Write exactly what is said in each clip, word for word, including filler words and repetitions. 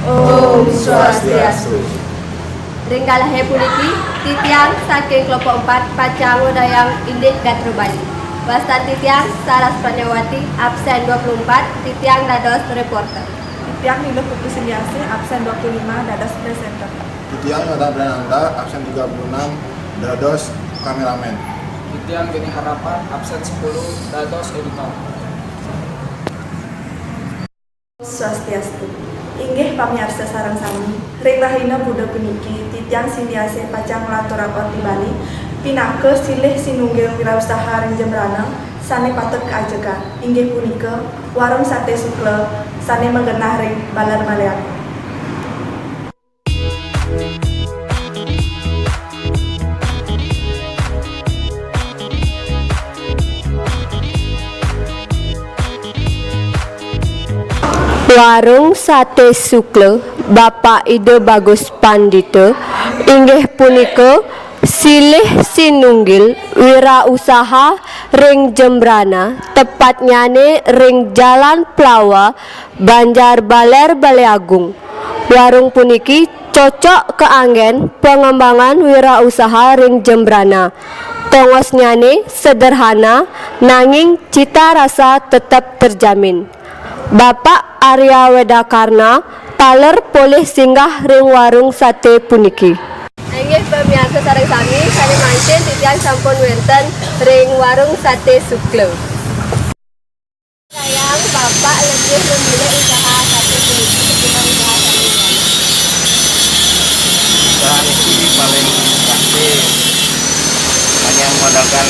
Om Swastiastu. Ring galahé puniki, titiang saking kelompok empat pacang ngudayang indik gatra Bali. Wastan titiang Saras Pranyawati, absen dua puluh empat, titiang dados reporter. Titiang Nilo Putu Sindiasih, absen dua puluh lima, dados presenter. Titiang Nathan Prananta, absen tiga puluh enam, dados kameramen. Titiang Beni Harapan, absen sepuluh, dados editor. Swastiastu. Inggih pamiarsa sareng sami, ring rahina Buda puniki, titiang Sindiasih pacang nglanturang Orti Bali, pinaka silih sinunggil wirausaha ring Jembrana sané patut kaajegang, inggih punika Warung Saté Sukla sané magenah ring Baler Baliagung. Warung Saté Sukla, Bapak Ida Bagus Pandita, inggih punika silih sinunggil wirausaha ring Jembrana, tepatnyané ring Jalan Plawa, Banjar Baler, Baliagung. Warung puniki cocok kaanggén pangembangan wirausaha ring Jembrana. Tongosnyané sederhana, nanging cita rasa tetep terjamin. Bapak Arya Wedakarna taler polih singgah ring warung saté puniki. Inggih pamiarsa sareng sami, sané mangkin titiang sampun wénten ring Warung Saté Sukla. Sayang, Bapak lebih memilih usaha saté puniki ketimbang usaha saté liyané. Usaha niki paling praktis. Hanya modalkan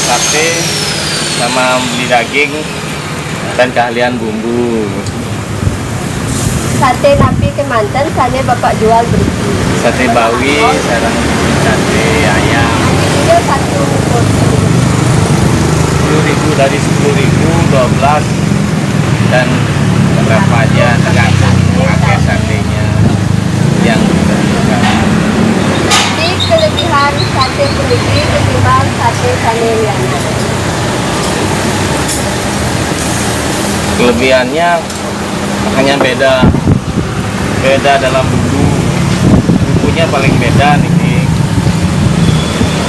saté sama beli daging dan keahlian bumbu. Saté napi kémanten sané Bapak jual puniki? Saté bawi sareng saté ayam. Harganya satu porsi. Sepuluh ribu, dari sepuluh ribu, dua belas, dan berapa aja, tergantung harga saténya yang kita jual. Ini kelebihan saté puniki ketimbang saté sané liyané. Kelebihannya hanya beda, beda dalam bumbu. Bumbunya paling beda niki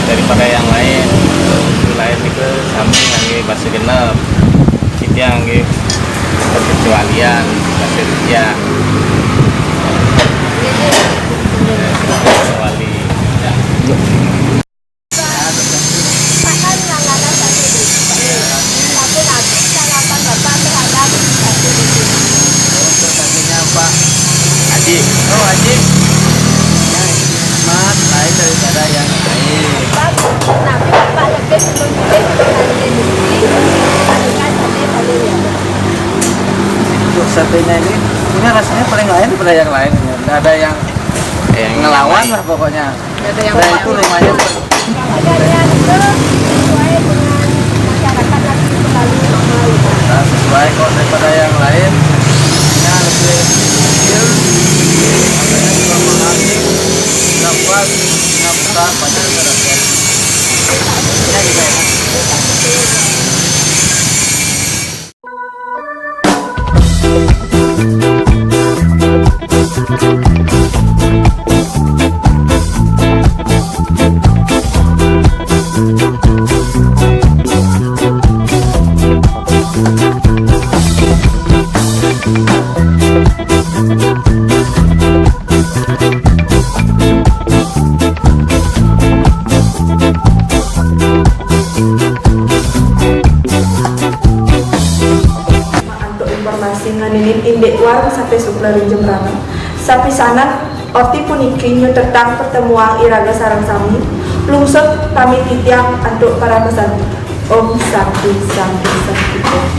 daripada yang lain. Bumbu lain niki sami nganggé basa genep. Titiang nggih terkecualian basa Indonesia. Kecuali. Makan langganan saté di sini. Saté napi tanggapan Bapak terhadap saté di sini? Untuk saténya, Pak? Aji. Oh, aji. Yang ini nikmat, lain daripada yang lain. Pak, napi Bapak lebih memilih saté di sini dibandingkan saté-saté yang lain? Untuk saténya ini, ini rasanya paling lain daripada yang lain. Nggak ada yang ngelawan lah pokoknya. Ada yang, nah, itu lumayan. Harganya itu sesuai dengan masyarakat lagi selalu mahal. Nah, sesuai kok daripada yang lain. Ini lebih kecil, harganya juga mahal. Nggak pas, nggak besar, banyak yang ada. Ini juga enak. Antuk informasi ngeninin indik Warung Saté Sukla ring Jembrana. Sapisanan orti puniki nyutetang pertemuan iraga sareng sami, lungsur pamit titiang antuk paramasanti. Om Santi, Santi, Santi, Om.